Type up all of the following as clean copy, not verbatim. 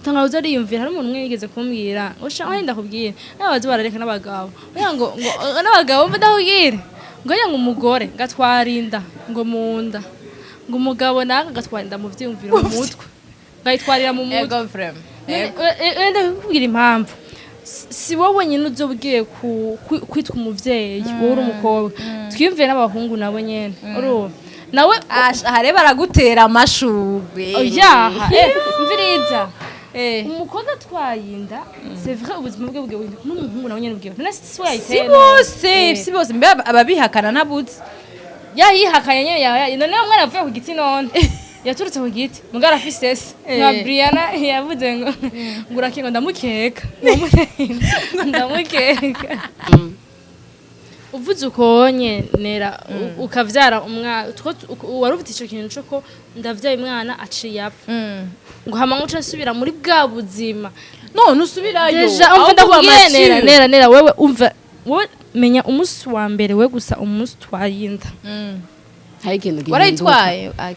Utanga uza ariyumvira. Hari umuntu umwe yigeze kumbwira ngo sha wenda ndakubwira, nawe baza barareka n'abagabo. Oya, ngo n'abagabo, mva ndakubwire ngo oya, ngo umugore ngatwara inda ngo mu nda, ngo umugabo nawe agatwara inda mu vyiyumviro, mu mutwe, ngayitwarira mu mutwe. Ego, vraiment. Wenda kukubwira impamvu. Si wowe wenyine uzoba ugiye kwitwa umuvyeyi, wowe uri umukobwa. Twiyumviye n'abahungu nabo nyene, urumva nawe. Aha rero baragutera amashurwe. Oyaha, mviriza. Umukobwa atwaye inda, c'est vrai, ubuzima bwe bwiwe, n'umuhungu nawe nyene bwiwe. None si we Si yayiteye? bose, si bose. Mbe ababihakana nabutse? Yayihakanye nyene, none umwana avuye ku giti? None yaturutse ku giti mugara afise se nka Brianna yavuze ngo urakingo, ndamukeka, ndamukeka. Uvuze ukonye nera ukavyara umwana, wari ufite ico kintu co ko ndavyaye umwana aciye apfa, ngo hama nkuce nsubira muri bwa buzima. None usubirayo? Déjà umva, Aho kuba ndakubwiye nera, mature. Nera, nera, wewe umva, wowe menya umunsi wa mbere we gusa, umunsi utwaye inda. Hari ikintu gihinduka. Warayitwaye, Ax?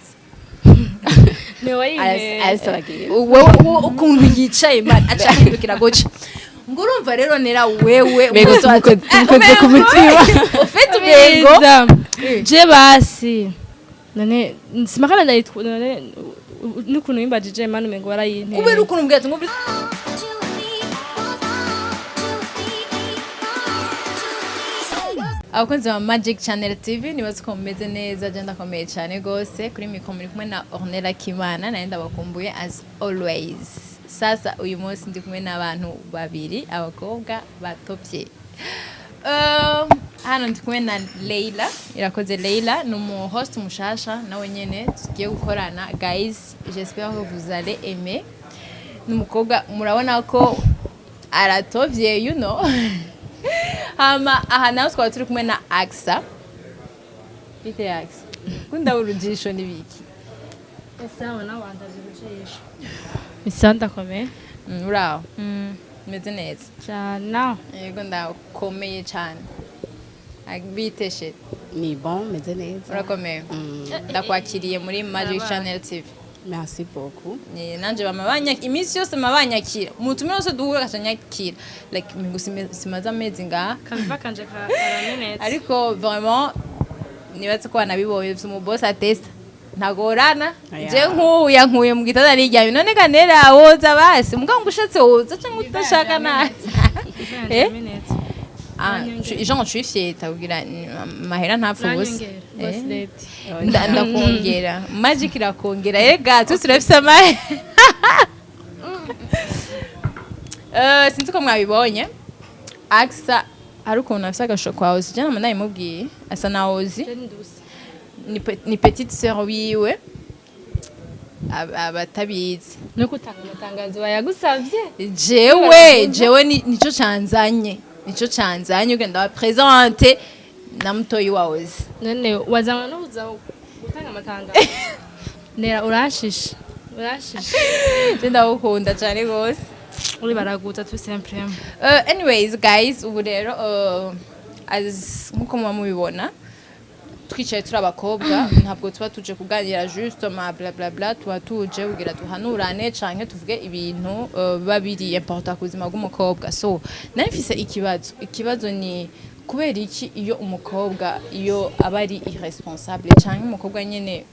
Ni wayinteye. Arasaba. Wewe ukuntu yicaye, man, aca ahindukira gutya ngo urumva rero nera wewe. Mbega umunsi wa- tumukoze ku mutima. Ufite umengo. Je basi none simakana ndayitwa none n'ukuntu wimbajije, mani, umengo warayinteye. Kubera ukuntu mbwira ati ngo abakunzi ba Magic Channel TV, nibaze ko mumeze neza. Je ndakomeye cyane gose. Kuri mikoro muri kumwe na Ornella Kimana, naye ndabakumbuye as always. Sasa uyu munsi ndi kumwe n'abantu babiri, abakobwa batopye. Hano ndi kumwe na Leila Irakoze. Leila ni umu host mushasha nawe nyene tugiye gukorana. Guys, j'espère que vous allez aimer. Ni umukobwa murabona ko aratovye. Hama aha naho twaba turi kumwe na Axa. Bite, Axa? Kunda urujisho n'ibiki? Sawa, nawe wandaje urujisho. Isa ndakomeye. Uraho, meze neza. Cyane. Yego, ndakomeye cyane. Bite, chérie? Ni bon, meze neza. Urakomeye. Ndakwakiriye muri Magic Channel TV. Merci beaucoup. Nanje bama banyakira iminsi yose, mama banyakira umutumire wose duhura akacanyakira, like migo simaze amezi ngaha. Kabiva kanje karamenetse. Ariko vraiment nibatse ko wanabibonye, ufite umubosi atesa, ntagorana. Aya. Je nk'ubu yankuye mu gitanda niryamye, none kanera woza basi mugabo ngo ushatse woza cyangwa udashaka nabi. Eh? Ah, genre je suis fière kugira mahera ntapfa ubusa. Eh. Ndakongera Magic irakongera, erega twese turafise amahe. Sinzi ko mwabibonye, Axa hari ukuntu afise agasho kwa Ozi. Je nama nabimubwiye, asa na Ozi, ni petite sœur wiwe. Abatabizi. Nuko utanga amatangazo bayagusavye. Jewe nico canzanye ugenda wa présente na mutoyi wa Ozi. None wazanywe no kuza gutanga amatangazo? Nera, uranshisha, uranshisha. Je ndagukunda cane gose. Uri baraguta tout simplement. Anyways guys, ubu rero as nkuko muba mubibona, twicaye turi abakobwa, ntabwo tuba tuje kuganira juste ma bla bla bla, tuba tuje kugira tuhanurane canke tuvuge ibintu biba biri important ku buzima bw'umukobwa. So nari mfise ikibazo. Ikibazo ni kubera iki iyo umukobwa, iyo aba ari irresponsable, canke umukobwa nyene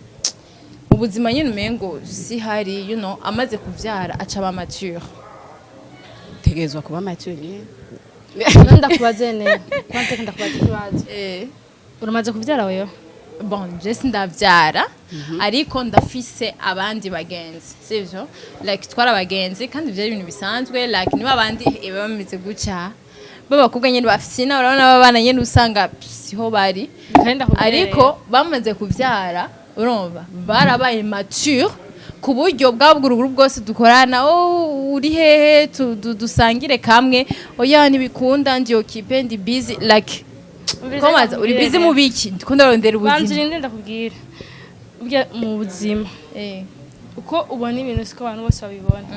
ubuzima nyene umengo si hari, amaze kuvyara aca aba mature? Tegerezwa kuba mature nyene. None ndakubaze neza, kwanza reka ndakubaza ikibazo. Uramaze kuvyara wewe? Bon, je sindavyara, ariko ndafise abandi bagenzi, sivyo? Like twari abagenzi kandi ivyo ari ibintu bisanzwe, like niba abandi baba bameze gutya b'abakobwa nyene bafisina, urabona b'abana nyene usanga siho bari. Kandi ndakubwira. Ariko bamaze kuvyara, urumva barabaye mature ku buryo bwa bw'uruguru bwose dukorana, oh, uri hehe, dusangire kamwe, oya ntibikunda, ndi occupé, ndi busy, like komaza uri busy mu biki? Ndiko ndarondera Banza ubuzima. urinde, ndakubwira. Burya mu buzima, uko ubona ibintu siko abantu bose babibona.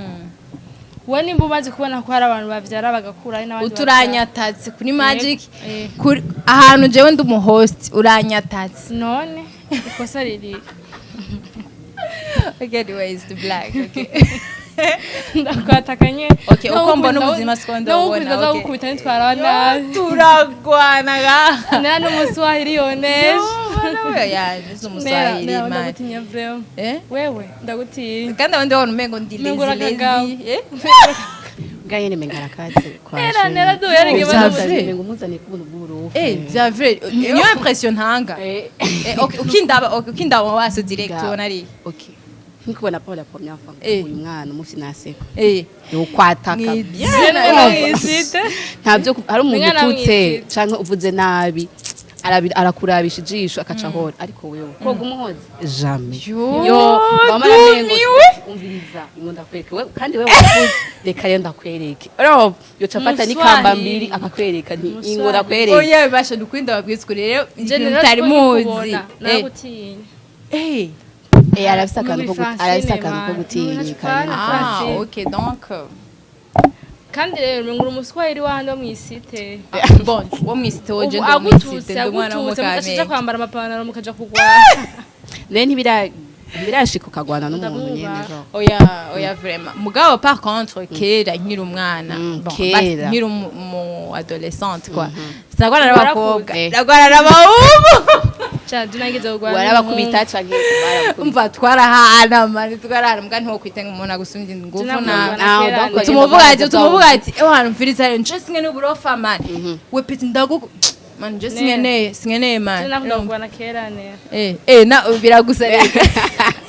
Wowe nimba umaze kubona ko hari abantu bavyara bagakura, hari n'abandi bavyara. Uturanyatatse kuri Magic. Eh. Kuri ahantu jewe ndi umuhost, uranyatatse. None ikosa riri? Okay, anyways, the black, okay. Ndakwatakanye. Okay, uko mbona ubuzima siko ndabubona, okay. Ndagukubita nitwara nabi. Turagwanaga. Nera n'umuswahili yonesha. Yaje umuswahili Nera man. ndagutinya vraiment. Eh? Wewe ndagutinya. Kandi abandi babona umengo ndi Umengo lazy urakagabo. lazy, eh? Mbwa nyene menga arakaze kwa Nera shenge. nera duherege. Vya Bana. vrai. Menga umuzane ku buntu bw'uburufu. Eh, vya vrai, niyo impression ntanga. Eh, okay, ukindaba, okay, ukindaba mu maso direct ubona ari Okay. Nkikubona pour la première fois, uyu mwana umunsi naseka. Yokwataka. Nera mwisite. Ntabyo hari umuntu Umwana ututse mw'isite. canke uvuze nabi, arakurabisha ijisho akaca ahora, ariko wewe koga umuhoze jamais. Yo, mama aramengo, ndumiwe. Umviriza, ngo ndakwereke wewe, kandi wewe wavuze reka rero ndakwereke. Urumva yoca afata n'ikamba mbiri akakwereka nti Umuswahili. ingo ndakwereke. Oya, basha dukunda babwizwe rero General mutari muzi. Eh, nagutinya. eh. Eh, arafise akantu ko Muri arafise Francine, akantu ko man. gutinyika Muri nyene. Ah, Francine. okay, donc Kandi rero ngo uri umuswahili wahandi wo mw'isite. Bon, wo mwisite woje, Ubu ndi agututse mwisite, ndi umwana agututse mudashija w'umukamenge. kwambara amapantaro mukaja kugwana. Rero ntibirashika ukagwana n'umuntu nyene. Ndamwubaha. Genre. Oya, oya, vraiment. Mugabo par contre kera nkiri umwana, bon, kera. nkiri umu adolescente quoi, sinagwana n'abakobwa, nagwana n'abahungu. Ca nageze kugwana. Warabakubita canke barakubita? Umva, twarahana mani, twarahana, mbwa ntiwokwitenga umuntu agusumbya ingufu Sinakubona. na Ah, Kera donc ni- tumuvuga ati, tumuvuga ati ewana mviriza rero nje sinkeneye uburofa man, we peti ndaguku man, nje sinkeneye, sinkeneye man. Nakunda kugwana kera ne. Eh eh, na biragusa rero.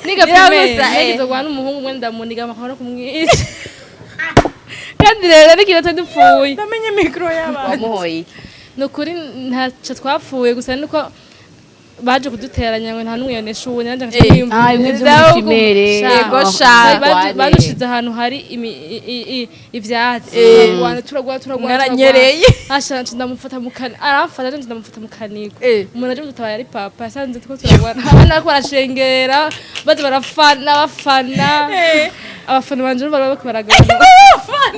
Niga Biragusa, primaire eh. nageze kugwana n'umuhungu umwe, ndamuniga amakaro no kumwica. Kandi rero n'ikintu twari dupfuye. Ndamenye micro y'abantu. Wamuhoye iki? Ni ukuri ntaco twapfuye, gusa nuko baje kuduteranya ngo nta n'umwe yonesha uwundi, nanjye nkaca niyumva. Ah, bimwe vyo muri primaire. Yego sha. Badushize ahantu hari ivyatsi, turagwana, turagwana, turagwana. Mwaranyereye. Asha nca ndamufata mu kani, aramfata nca ndamufata mu kanigo. Umuntu aje kudutabara yari papa, yasanze turiko turagwana, abana bariko barashengera, baza barafana abafana, abafana banje urumva bariko baragana.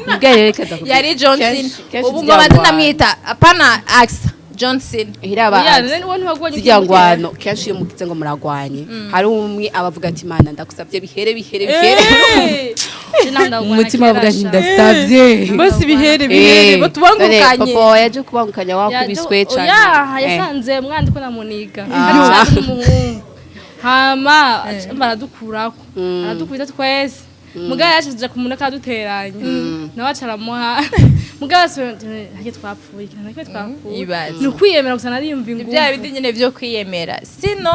Mbwa rero reka ndakubwira. Yari Johnson. Kenshi Ubu ngo zirya banze ngwano. ndamwita apana Axa Johnson. Hiraba Oya, axe. none wowe ntiwagwanye? Zirya ngwano kenshi iyo mugize ngo muragwanye, hari umwe aba avuga ati: "Mana, ndagusabye bihere, bihere, bihere." Umutima avuga ati: "Ndasabye." Bose bihere, bihere. Eh, Bo tubangukanye. none papa yaje kubangukanya wakubiswe cane? Oya, yasanze umwana ko namuniga Ah. kandi nshaka n'umuhungu, hama baradukurako, aradukubita twese. Mugabo yashije ku muntu akaduteranya, nawe aca aramuha. Mugabo ntacyo twapfuye, ikintu na kimwe twapfuye. Ibaze. Ni ukwiyemera gusa, nariyumva ingufu. Bya bindi nyine byo kwiyemera. Sino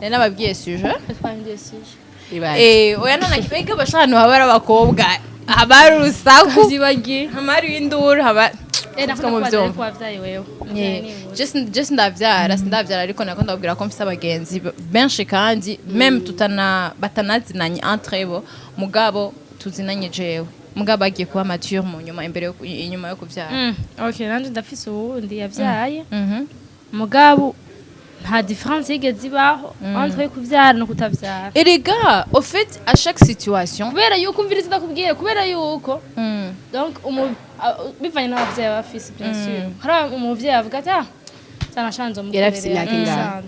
nari nababwiye sujet. Twahinduye sujet. Ibaze. Eh, oya, none akiga basha ahantu haba ari abakobwa, haba hari urusaku, Vyibagiye. haba hari induru, haba Eh, Siko nakunda kubaza muvyumva. ariko wavyaye wewe? Je sindavyara, sindavyara, ariko nako ndababwira ko mfise abagenzi benshi, kandi même tutana batanazinanye entre bo, mugabo tuzinanye jewe, mugabo bagiye kuba mature mu nyuma, imbere yo inyuma yo kuvyara. Okay, nanje ndafise uwundi yavyaye. Mugabo nta différence yigeze ibaho entre kuvyara no kutavyara. Erega au fait à chaque situation Kubera yuko, umviriza ndakubwira, kubera yuko donc bivanye n'abavyeyi bafise, bien sûr, hari umuvyeyi avuga ati: "Ah, zanashanze." Yari afise imyaka ingahe?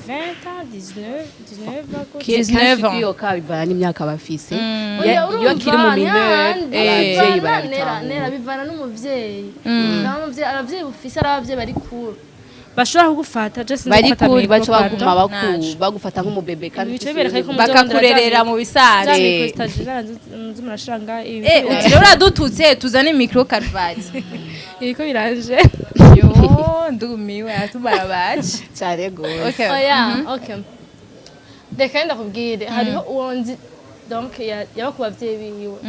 20 ans, 19, 19 ans. 19 ans. Iyo ka bivana n'imyaka bafise. Oya, Iyo akiri mu urumva, mineur, n'ahandi, abavyeyi bivana- barabitahura. Nera bivana n'umuvyeyi. Bivana n'umuvyeyi, abavyeyi bufise ari abavyeyi bari cool bashobora kugufata just Bari kuri baca baguma Naco. bagufata nk'umubebe kandi Ibice ufise bereka yuko Bakakurerera mu bisanzwe. Murashanga. Eh, uti rero uradututse, tuzane micro karuvati. Ibiko biranje. Yo, ndumiwe, atumara baje. Cane gose. Okay. Oya, okay, reka ndakubwire, hariho uwo nzi, donc yaba ku bavyeyi biwe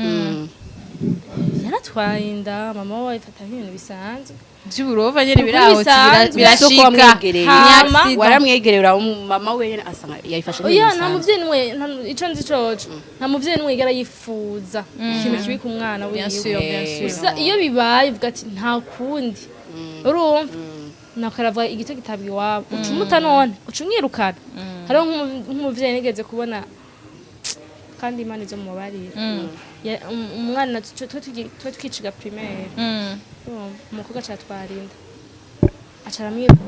yaratwaye inda, mama we ayifata nk'ibintu bisanzwe. By'uburova nyene biraho. Bisanzwe. Birashika. Soko wamwegereye. Hama- Waramwegereye, mama we asanga yayifashe Oya, nk'ibintu nta bisanzwe. muvyeyi n'umwe, ico nzi coco, nta muvyeyi n'umwe yigera yifuza ikintu kibi ku mwana Bien wiwe. sûr, bien sûr. Gusa iyo bibaye uvuga ati nta kundi, urumva nakaravuga igito gitabwa iwabo, uca umuta none uca umwirukana. Hariho nk'umuvyeyi nigeze kubona, kandi Imana izo mubabarira. Umwana twe tukiciga primaire, urumva, umukobwa aca atwarinda,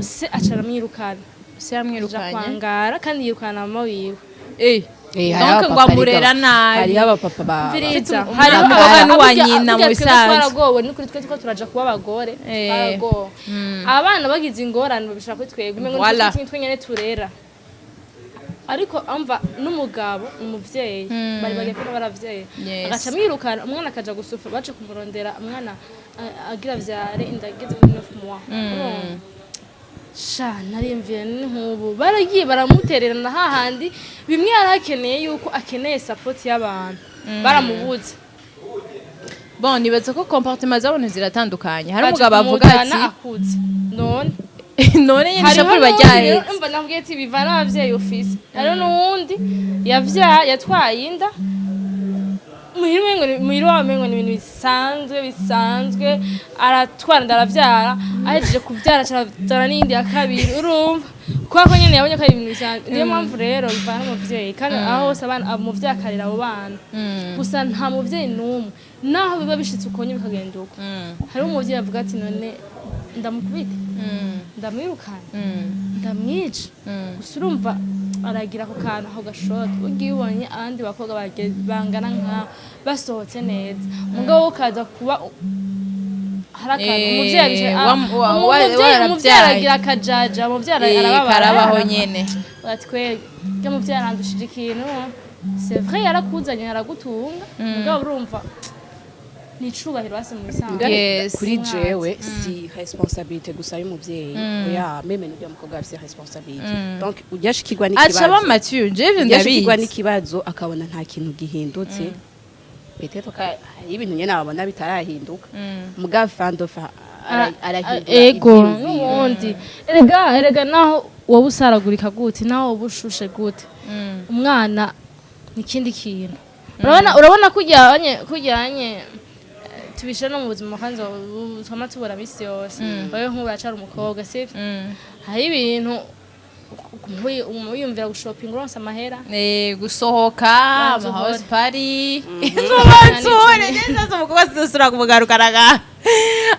se aca aramwirukana. Se Aja yamwirukanye? kwangara, kandi yirukana mama wiwe. Eh. Eh, Donc hariho ngo abapapa amurera ariko- nabi. Hariho abapapa ba Mviriza, Ufite hariho umukobwa n'uwa burya- nyina burya mu twebwe bisanzwe. twaragowe nukuri twe two turaja kuba abagore. Twaragowe, abana bagize ingorane babishaka kuri twebwe, umengo Voilà. nitwe twe nyene turera. Ariko amva n'umugabo, umuvyeyi bari bagiye kuba baravyeyi, agaca amwirukana, umwana akaja gusufa, baje kumurondera umwana agira vyare, inda igeze muri 9 mois. Urumva? Sha, narimviye ni nk'ubu baragiye baramutererana hahandi bimwe yari akeneye, yuko akeneye support y'abantu, baramubuze. Bon, nibaza ko comportement z'abantu ziratandukanye. Hari Baje umugabo avuga kumujana ati akuze none none nyine hariho ishapu riba n'uwundi ryahetse. Rero, umva, nakubwiye ati bivana n'abavyeyi ufise. Hariho n'uwundi yavyaye, yatwaye inda muhira, umengo muhira wabo umengo ni ibintu bisanzwe bisanzwe, aratwara inda, aravyara, ahejeje kuvyara aca aravyara n'iyindi ya kabiri. Urumva kubera ko nyene yabonye ko ari ibintu bisanzwe. Niyo mpamvu rero bivana n'umuvyeyi, kandi aho hose abana, umuvyeyi akarera abo bana gusa. Nta muvyeyi n'umwe, naho biba bishitse ukonye bikagenda uko, hariho umuvyeyi avuga ati: "None ndamukubite, ndamwirukana, ndamwica?" Gusa urumva aragira ako kantu, ako gashoti ugiye ubonye abandi bakobwa bangana nkawe basohotse neza, mugabo wowe ukaza kuba hari akantu umuvyeyi umuvyeyi warabyaye. Aragira akajaja, umuvyeyi arababara. Karabaho nyene. Ati: "Kweri rya muvyeyi arandushije ikintu." C'est vrai, yarakuzanye, aragutunga, mugabo urumva ni icubahiro basi mu bisanzwe. Kuri jewe si responsabilité gusa y'umuvyeyi, oya, même n'urya mukobwa afise responsabilité. Donc ujya ashikirwa Aca aba n'ikibazo, mature, jewe ivyo ujya ashikirwa ndabizi. n'ikibazo akabona nta kintu gihindutse, peut-être ko hari ibintu nyene abona bitarahinduka, mugabo fandofa arahindura Ego. ivyiyumviro. N'ubundi erega naho wowe usaragurika gute, naho wowe ushushe gute, umwana ni ikindi kintu. Urabona kujyanye tubishira no mu buzima, kandi twama tubura misi yose. Wewe nk'ubu uracara umukobwa, sivyo? Hari ibintu wiyumvira gushopinga uronse amahera. Gusohoka. Banza Ama house uhore. party nzobansure neza, umukobwa sizosubira kumugarukana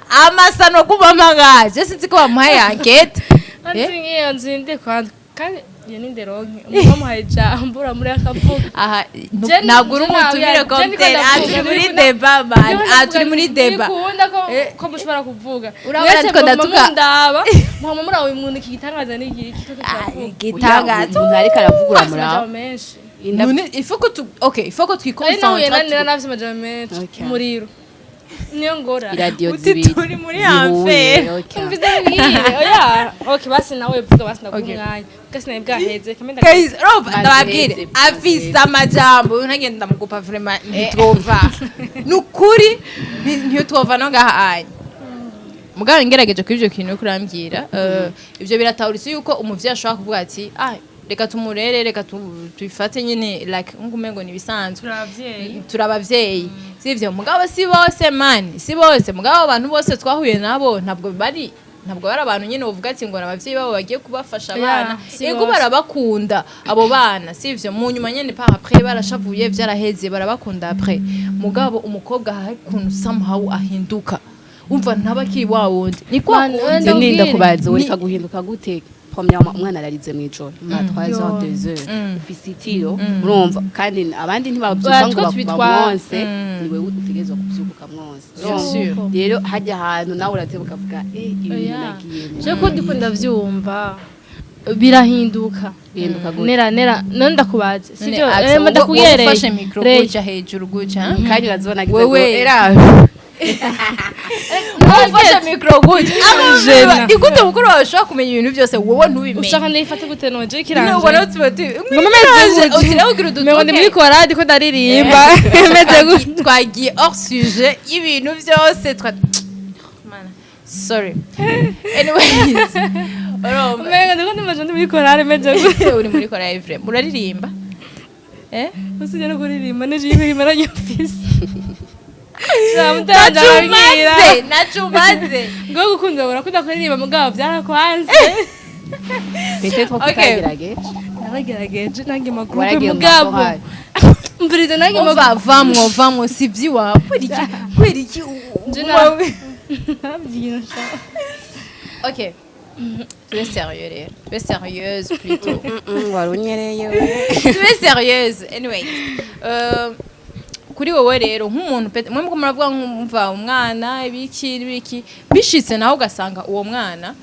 amasano kumamagaje, je sinzi ko bamuhaye enquête. Anzi nk'iyo nzu inde kwanza, kandi iyo ni nderonke umuntu wamuhaye ijambo uramuri akavuga. Aha ntabwo uri umutumire komtere, aha turi muri débat man, aha turi muri débat. Bikunda ko mushobora kuvuga. Urabona Mwese ariko muguma mundaba, muhama muri uyu muntu, iki gitangaza ni iki ko turavuga. Igitangaza, umuntu ariko aravuga uramuraba. Amajambo menshi. None il faut que tu, OK, il faut que Ari twiconcentre. nahuye na nafise amajambo menshi. Okay. Umuriro niyo ngora. Iradiyo Uti zibiri turi muri zihuye, enfer. okay. Umvize mbwire, oya, OK, basi nawe vuga, basi ndaguha Okay. umwanya basi nawe bwaheze kamenda. Guys, Rob, ndababwire Mazeze, afise amajambo uyu ntagenda ndamugupa vraiment, ntitwova nukuri, ntitwova no ngaha anya. Mugabo ngerageje kuri ibyo kintu uriko urambwira, ivyo biratahuritse yuko umuvyeyi ashobora kuvuga ati: "Ah, reka tumurere, reka tubifate nyine like nkumengo ni ibisanzwe." Turavyeyi. Turi abavyeyi, sivyo? Mugabo si bose man, si bose. Mugabo abantu bose twahuye nabo ntabwo bari abantu nyine uvuga ati ngo ni abavyeyi babo bagiye kubafasha abana. Si Ego, bose. barabakunda abo bana, sivyo? Mu nyuma nyene par après barashavuye, vyaraheze, barabakunda après. Mugabo umukobwa hari ukuntu somehow ahinduka, umva ntaba akiri wa wundi ni kwa Man, kundi. wenda Ninda ubwire. kubaza, ureka guhinduka gute? Premièrement, umwana ararize mw'ijoro ma 3 heures, 2 heures, ufise itiro, urumva, kandi abandi ntibavyuka Ba, ngo twe tubitwara. bamwonse, ni wewe utegerezwa kuvyuka ukamwonsa. Bien sûr. Rero hajya ahantu nawe urateba ukavuga: "Eh, ibintu Oya. nagiyemo." Je ko ndiko ndavyumva birahinduka. Bihinduka gute? Nera nera, none ndakubaze, sivyo? None, Eh, ndakuyereye. ufashe micro Rey. guca hejuru guca. Kandi urazibona agize Wewe. ngo era. Ufashe micro guca. Jena. Ni gute mukuru wawe ushobora kumenya ibintu byose wowe ntubimenye? Ushaka ndayifate gute noje? Nyine Kiranje ubona tuba tu Ngoma meze gute? ugira udutoke. Mengo ndi muri korali ko ndaririmba meze gute? Twagiye hors sujet y'ibintu byose twa Mana, sorry, anyways, urumva. Mengo ndiko ndimaje ndi muri korali meze gute? Uri muri korali vrai, muraririmba, eh? Usijya no kuririmba nije kuririmba nanyo mfise. Nacumaze, nacumaze. Ngo gukunda, urakunda kuririmba, mugabo byarakwanze. Peut-être ko Okay. utagerageje. Naragerageje nange magroupe. Waragiye mu Mugabo makorali. mvirize nange. Umva, vamwo vamwo, si iby'iwawe. Kubera iki, kubera iki? Je nabyina sha. Okay. Tube sérieux rero, tube sérieuse plutôt. Wari unyereye we. Tube sérieuse. Anyway, kuri wowe rero nk'umuntu mwe muko muravuga nkumva umwana ibiki n'ibiki, bishitse nawe ugasanga uwo mwana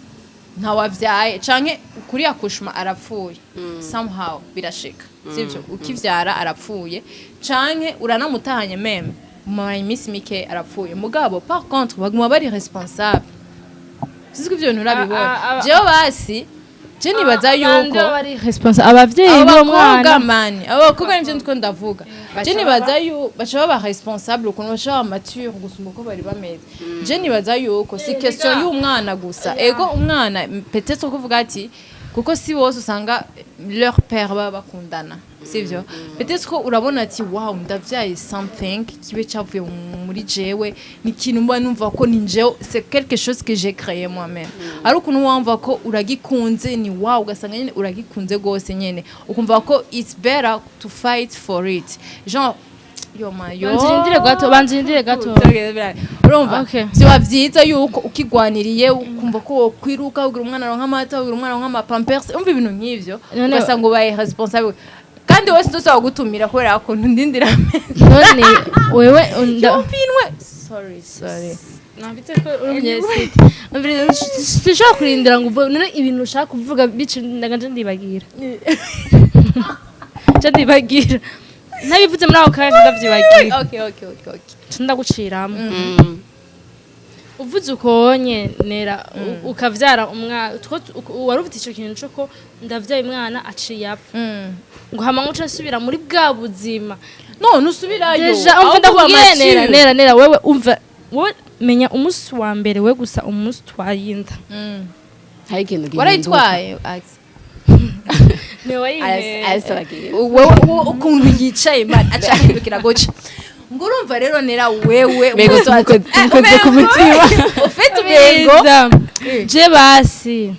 ntawavyaye canke kuri akushuma arapfuye, somehow birashika, sivyo? Ukivyara arapfuye canke uranamutahanye, même mumara iminsi mike arapfuye, mugabo par contre baguma bari responsable. Sinzi ko ivyo bintu urabibona. Jewe basi je nibaza yuko bari responsable, abavyeyi abo b'uwo bakobwa mwana. Mani, abo bakobwa nivyo ndiko ndavuga. Je nibaza yuko baca baba responsable, ukuntu baca baba mature gusumba uko bari bameze. Je nibaza yuko si question y'umwana gusa. Ego, umwana peut-être kuvuga ati kuko si bose usanga leur père baba bakundana, sivyo? Peut-être ko urabona ati: "Wow, ndavyaye something kibe cavuye muri jewe, ni ikintu mba numva ko ni jewe, c'est quelque chose que j'ai créé moi-même." Ari ukuntu wumva ko uragikunze, ni wow, ugasanga nyene uragikunze gose nyene, ukumva ko it's better to fight for it, genre yo ma yo. Banzirindire gato, banzirindire gato. Urumva, Okay. vyoba vyiza yuko ukigwaniriye, ukumva ko wokwiruka ugira umwana aronka amata, ugira umwana aronka amapampers, umva ibintu nk'ivyo, ugasanga ubaye responsable kandi wese ndosaba gutumira kubera ko ndindira. None wewe Yumvinwe, sorry, sorry. Nafite ko uri umunyesite. Sinshobora kurindira ngo uvuge. None ibintu ushaka kuvuga bice ndaganje, ndibagira, nje ndibagira ntabivuze muri ako kanya, ndavyibagira. Okay. Nca ndaguciramo. Uvuze ukonye nera ukavyara umwana, wari ufite ico kintu co ko ndavyaye umwana aciye apfa, ngo hama ngo nsubira muri bwa buzima. No, nusubirayo. Déjà umva, Aho kuba ndakubwiye nera. mature. Nera, nera, wewe umva, wowe menya umunsi wa mbere we gusa, umunsi utwaye inda. Hari ikintu gihinduka. Warayitwaye, Ax? Niwe wayimpeye. Arasobagiye. Wewe ukuntu yicaye man, aca ahindukira goca ngo urumva rero nera wewe Mbega umunsi wa- tumukoze ku mutima. Ufite umengo Beza. Je basi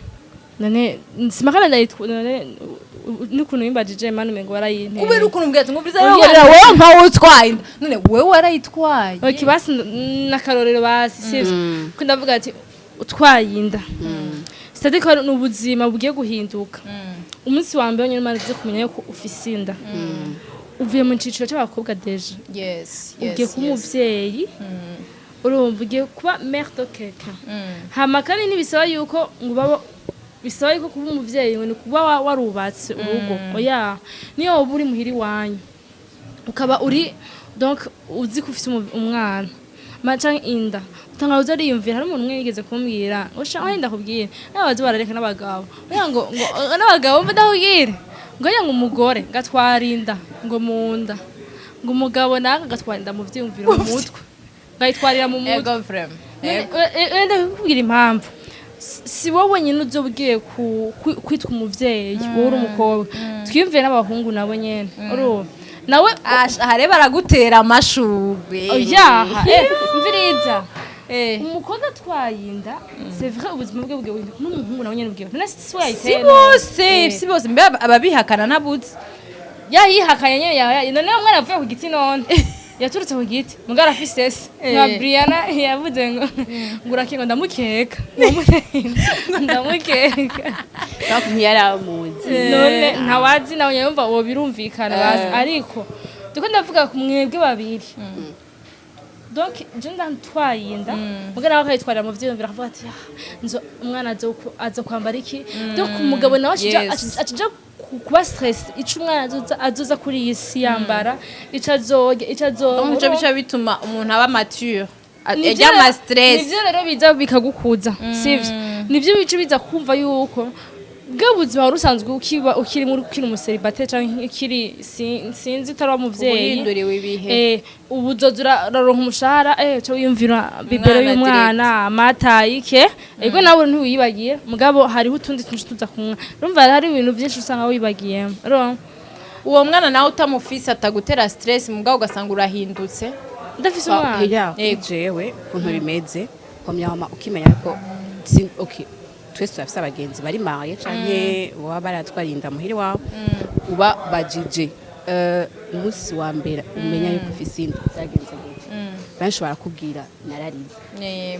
none simakana ndayitwa none n'ukuntu wimbajije mani, umengo warayinteye. Kubera ukuntu mbwira ati ngumvise Oya. rero wowe nkawe utwaye inda, none wewe warayitwaye. Okay, basi n'akarorero basi, sivyo? Ko ndavuga ati utwaye inda, c'est-à-dire ko ni ubuzima bugiye guhinduka. Umunsi wa mbere nyine umaze kumenya yuko ufise inda, uvuye mu ciciro c'abakobwa déjà, ugiye kuba umuvyeyi. Urumva, ugiye kuba mère de quelqu'un. Hama kandi ntibisaba yuko ngo uba, bisaba yuko kuba umuvyeyi ngo ni kuba warubatse urugo. Oya, niyo woba uri muhira iwanyu, ukaba uri donc uzi ko ufise umwana canke inda, utanga uza ariyumvira. Hari umuntu umwe yigeze kumbwira ngo sha wenda ndakubwira nawe baza barareka n'abagabo oya, ngo n'abagabo, mva ndakubwire ngo oya, ngo umugore ngatwara inda ngo mu nda, ngo umugabo nawe agatwara inda mu vyiyumviro, mu mutwe, ngayitwarira mu mutwe. Ego, vraiment. None, ndakubwira impamvu. Si wowe wenyine uzoba ugiye kwitwa umuvyeyi, wowe uri umukobwa. Twiyumviye n'abahungu nabo nyene, urumva nawe. Aha rero baragutera amashurwe. Oyaha, mviriza. Eh. Umukobwa atwaye inda, c'est vrai, ubuzima bwe bugiye guhinduka, n'umuhungu nawe nyene bugiye. None si we Si yayiteye? bose, si bose, mbe ababihakana nabuze. Yayihakanye nyene, none umwana avuye ku giti, none yaturutse ku giti, mugara afise se nka Brianna yavuze ngo urakenga, ndamukeka, ndamukeka. Ntiyaramuzi. None ntawazi nawe yumva uwo, birumvikana bazi, ariko ndiko ndavuga ku mwebwe babiri. Donc je ndantwaye inda, muga nawe akayitwarira mu vyiyumviro, akavuga ati: "Ah, nzo umwana azo kwambara iki?" Donc umugabo nawe akija kuba stress ico umwana azoza kuri iyi si yambara, ico azorya, ico azoba. Nico bica bituma umuntu aba mature. Nivyo Ejya ama stress. Nivyo rero biza bikagukuza, sivyo? Nivyo bica biza kumva yuko bwa buzima wari usanzwe ukiba ukiri muri, ukiri umucélibataire canke ukiri sinzi utari umuvyeyi. Ubuhinduriwe ibihe. Ubu uzoza uraronka umushahara, uca wiyumvira biberon Umwana. y'umwana, amata ike. Ego, nawe ntiwiyibagiye, mugabo hariho utundi tuntu tuza kunywa. Urumva hari ibintu byinshi usanga wibagiyemo, urumva? Uwo mwana nawe utamufise atagutera stress, mugabo ugasanga urahindutse. Ndafise umwana. Ya, Yego. jewe ukuntu bimeze, komyama ukimenya ko okay, twese turafise abagenzi bari mariés canke baba baratwarinda muhira iwabo, uba bajije umunsi wa mbere umenya yuko ufise inda byagenze gute? Benshi barakubwira: "Nararize."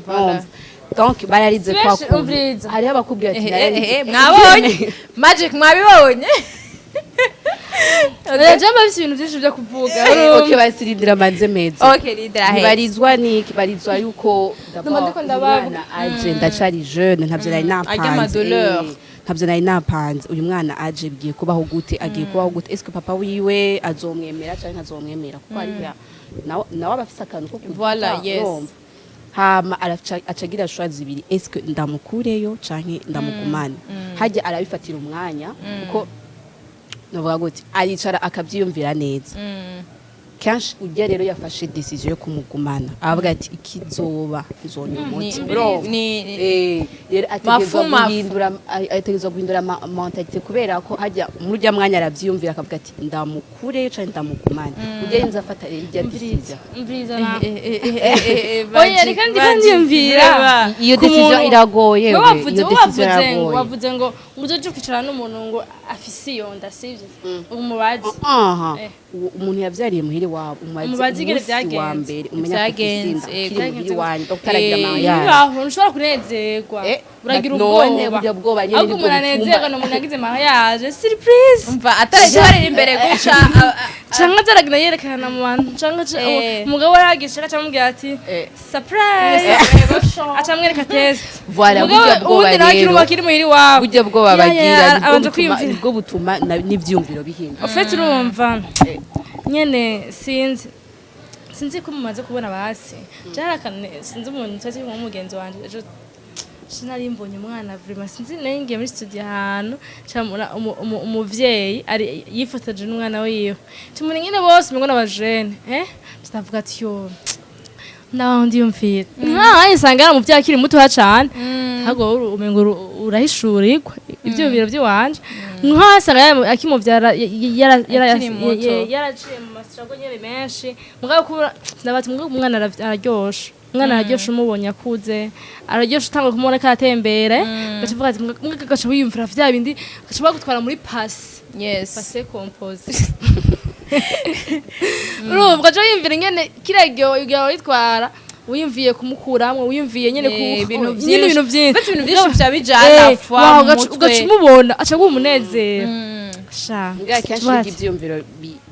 Voilà. Urumva? Donc bararize kwa Benshi kuntu. umviriza. Hariho abakubwira ati: "Nararize." Mwabonye Magic, mwabibonye. Oya, je mba bifise ibintu byinshi byo kuvuga. Okay, basirindira manze meza. Okay, rindira heza. Ntibarizwa niki? Barizwa yuko Ndumva ndiko ndabavuga. umwana aje, ndacari jeune, ntavyo nari Arya napanze. Amadoleur. Ntavyo nari napanze. Uyu mwana aje, bigiye kubaho gute? Agiye kubaho gute? Est-ce que papa wiwe azomwemera canke ntazomwemera? Kuko hariya nawe aba afise akantu ko kuvuga, Voilà, yes. urumva? Hama acagira choix zibiri: est-ce que ndamukureyo canke ndamugumane? Hajya arabifatira umwanya, kuko novuga gute, aricara akabyiyumvira neza. Kenshi ujya rero yafashe décision yo kumugumana, avuga ati: "Ikizoba nzonywa umuti." Urumva? Rero ategerezwa Mafu, mafu. guhindura, ategerezwa guhindura mentalité, kubera ko hajya muri ujya mwanya arabyiyumvira, akavuga ati: "Ndamukureyo canke ndamugumane?" Ujya yinze afata rero ijya décision. Umviriza na oya, reka ndiko ndiyumvira. Iyo Ku décision iragoye. Wowe We, wavuze iyo wowe décision wavuze ngo iragoye. Wavuze ngo uzoje kwicara n'umuntu ngo afise iyo nda, sivyo? Umubazi. Aha. Eh. Umuntu yavyariye muhiri wabo, umubaze Umubaze ingene umunsi wa vyagenze. mbere umenya ko ufise Vyagenze, inda ukiri muhiri Vyagenze. wanyu, donc utaragira mariage. Bibaho, ntushobora kunezerwa. Uragira None ubwoba. Burya bwoba nyene Ahubwo nibwo umuntu anezerwa butuma ni umuntu yagize mariage surprise. Umva, atari imbere guca Canke azaragenda yerekana mu bantu, canke umugabo yaragisha agaca amubwira ati: "Surprise", aca amwereka test. Voilà, Umugabo burya bwoba uwundi nawe akiri rero. akiri muhiri iwabo. Burya bwoba Ya, ya, bagira nibwo abanza butuma kwiyumvira. Nibwo butuma n'ivyiyumviro bihinduka. Au fait, urumva nyene, sinzi ko mumaze kubona basi jarakane, sinzi umuntu twese nk'umugenzi wanje ejo sinari mbonye umwana, vraiment sinzi, nari ngiye muri studio ahantu camura umuvyeyi ari yifotoje n'umwana wiwe, tumuri nyene bose umengo n'abajene, tutavuga ati: "Yo, naho ndiyumvira nkaho nsanga ari umuvyeyi akiri muto cane." Ahubwo wowe umengo urahishurirwa ivyo biro by'iwanje, nkaho asanga akimuvyara Akiri muto. Yaraciye mu masirago nyene menshi. Mugabo kubura ndabati, mugabo umwana araryoshe, umwana araryoshe, umubonye akuze araryoshe, utanga kumubona ko aratembera, gaca uvuga ati mbwa, gaca wiyumvira vya bindi, gaca bagutwara muri passé. Passé composé, urumva, ugaca wiyumvira ingene kiriya gihe witwara, wiyumviye kumukuramwo, wiyumviye nyene Ibintu nyene vyinshi. ibintu vyinshi. Ufite ibintu byinshi vya bijana Eh, fwa wow, mu mutwe. Ugaca umubona, aca aguha umunezero sha. Mbwa kenshi Tubaze. ivyiyumviro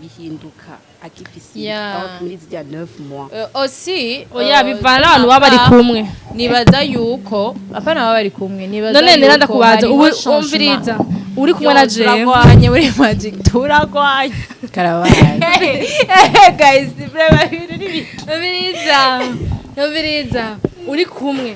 bihinduka agifise donc muri zirya 9 mois. Aussi Oya, bivana n'abantu baba bari kumwe. Nibaza yuko apana baba bari kumwe, nibaza None nera yuko ndakubaza hariho ubu changement. umviriza, uri kumwe na Yo, jewe. Turagwanye muri Magic, turagwanye. Karabaye. Guys, vraiment ibintu ni Umviriza, uri kumwe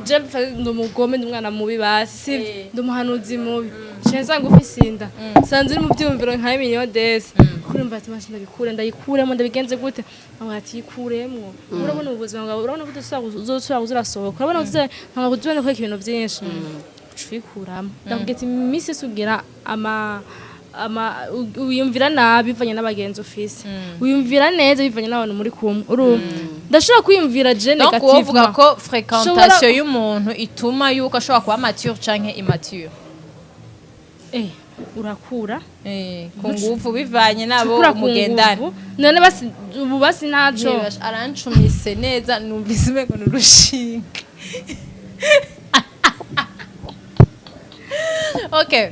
je, ndi umugome, ndi umwana mubi basi, sivyo? Ndi umuhanuzi mubi, nshya nsanga ufise inda, sanze uri mu byumviro nka million desi, kurumva ati: "Masha, ndabikure, ndayikuremo, ndabigenze gute?" Avuga ati: "Yikuremwo. Urabona ubuzima bwawe, urabona ko uzosubira uzurasohoka, urabona ko ntabwo uzubona kwereka ibintu byinshi, uca uyikuramo." Ndakubwira ati iminsi yose ugira ama wiyumvira nabi bivanye n'abagenzi ufise, wiyumvira neza bivanye n'abantu muri kumwe. Urumva, ndashobora kwiyumvira je Donc wowe uvuga négativement. ko fréquentation y'umuntu ituma yuko ashobora kuba mature canke immature? Urakura. Ku nguvu, bivanye nabo Ukura ku mugendana. nguvu. None basi ubu basi ntaco. Ntibasha- Arancumise neza, numvise umengo ni urushinge. Okay.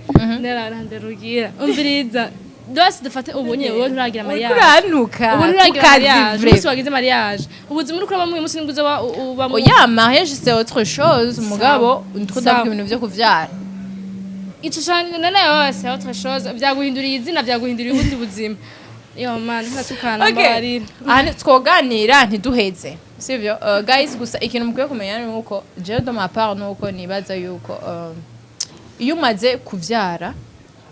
Nderugira, umviriza, basi dufate ubu nyene wowe nturagira Uriko mariage. uranuka Ubu nturagira ku kazi. mariage. Vrai. Umunsi wagize mariage, ubuzima uriko urabamwo uyu munsi nibwo uzoba ubamwo. Oya, mariage c'est autre chose, mugabo ndiko ndavuga Sawa. ibintu vyo kuvyara. Ico cane none yose autre chose, vyaguhinduriye izina, vyaguhinduriye ubundi buzima. Yo man, ntatukana. Okay. Mbabarira. Aha twoganira ntiduheze, sivyo? Guys, gusa ikintu mukwiye kumenya ni uko jewe de ma part nuko nibaza yuko iyo umaze kuvyara,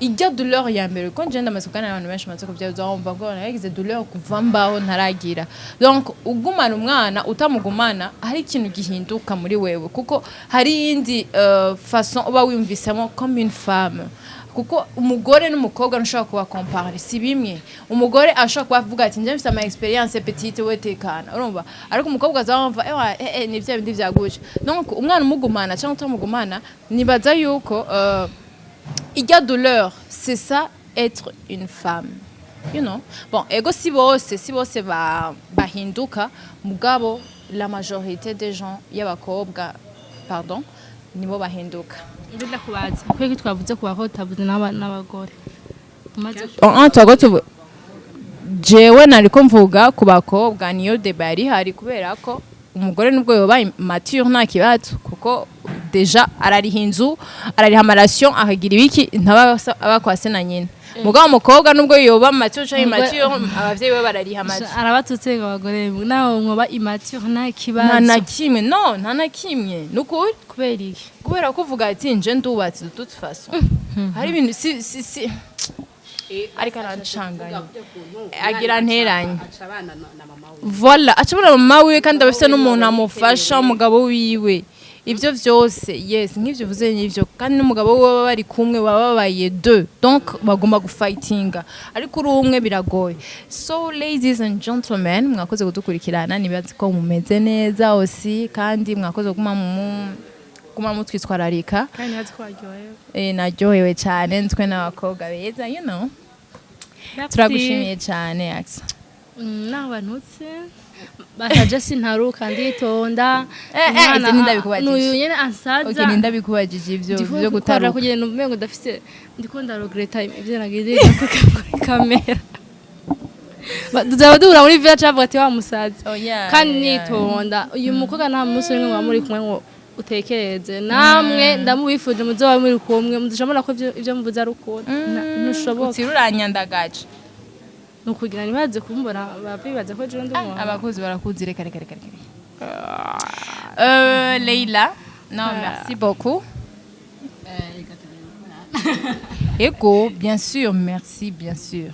ijya douleur ya mbere, kuko njye ndamaze kuganira n'abantu benshi bamaze kuvyara, uzumva ngo naragize douleur kuva mbaho ntaragira. Donc ugumana umwana, utamugumana, hari ikintu gihinduka muri wewe, kuko hari iyindi façon uba wiyumvisemo comme une femme, kuko umugore n'umukobwa ntushobora kuba comparer, si bimwe. Umugore ashobora kuba avuga ati: "Njye mfite ama expérience petite, we tekana." Urumva, ariko umukobwa azamva ewa ni bya bindi vyaguje. Donc umwana umugumana cyangwa utamugumana, nibaza yuko ijya douleur, c'est ça être une femme. Bon, ego si bose bahinduka, mugabo la majorité des gens y'abakobwa, pardon, nibo bahinduka. Mbe ndakubaza, kubera ko twavuze ku bakobwa, tutavuze n'abagore, umaze Oh, twago tubu jewe nariko mvuga ku bakobwa, niyo débat yari ihari, kubera ko umugore nubwo yoba mature nta kibazo, kuko déjà arariha inzu, arariha ama ration, akagira ibiki, ntaba aba kwase na nyina. Mugabo umukobwa nubwo yoba mature canke immature, abavyeyi be barariha amazu. Arabatutse ngo abagore nawe mwoba immature nta Nta kibazo. Na kimwe, no, nta na kimwe, nukuri. Kubera iki? Kubera ko uvuga ati nje ndubatse, de toute façon hari ibintu si ariko arancanganya, agira nteranye. Voilà, acabona mama wiwe kandi aba afise n'umuntu amufasha, umugabo wiwe, ivyo vyose. Yes, nk'ivyo uvuze n'ivyo, kandi n'umugabo wiwe baba bari kumwe, baba babaye deux, donc bagomba gufightinga, ariko uri umwe biragoye. So ladies and gentlemen, mwakoze kudukurikirana, nibazi ko mumeze neza aussi, kandi mwakoze kuguma mutwitwararika. Kandi ntibazi ko waryohewe. Naryohewe cyane, ntwe n'abakobwa beza. Turagushimiye cyane, Axa. Naho bantutse bakaja sintaruka, nditonda. Ivyo ntindabikubajije. N'uyu nyene ansaza. Okay, nindabikubajije ivyo Ndiko byo gukora gutaruka. Kugira ngo umengo ndafise, ndiko ndaregreta ivyo nagize kuri kamera. Tuzaba duhura muri village cavuga ati wa musazi. Oh, yeah, Kandi nitonda. Uyu mukobwa nta munsi umwe muba muri kumwe ngo utekereze namwe. Ndamubifuje muzoba muri kumwe, muzishamura ko ivyo mvuze ari ukuri. Ntushoboka. Utira uranyandagaje. Ni ukugira ntibaze kumbona babibaza ko jewe ndi umuntu. Abakozi barakuzi, reka reka reka reka. Leila, non, merci beaucoup. Ego, bien sûr, merci, bien sûr.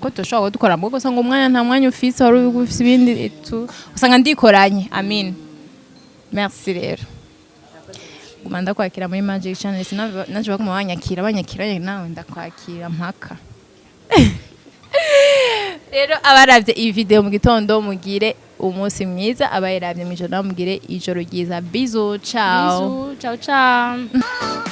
Ko tushobora dukora mbwo gusa ngo umwanya, nta mwanya ufise, wari ufise ibindi tu usanga ndikoranye. Amin. Merci rero. Guma ndakwakira muri Magic Channel, sinaje baguma banyakira banyakira, nawe ndakwakira mpaka. Rero abaravye iyi video mu gitondo mugire umunsi mwiza, abayiravye mw'ijoro nabo mugire ijoro ryiza. Bisous, ciao. Bisous, ciao ciao.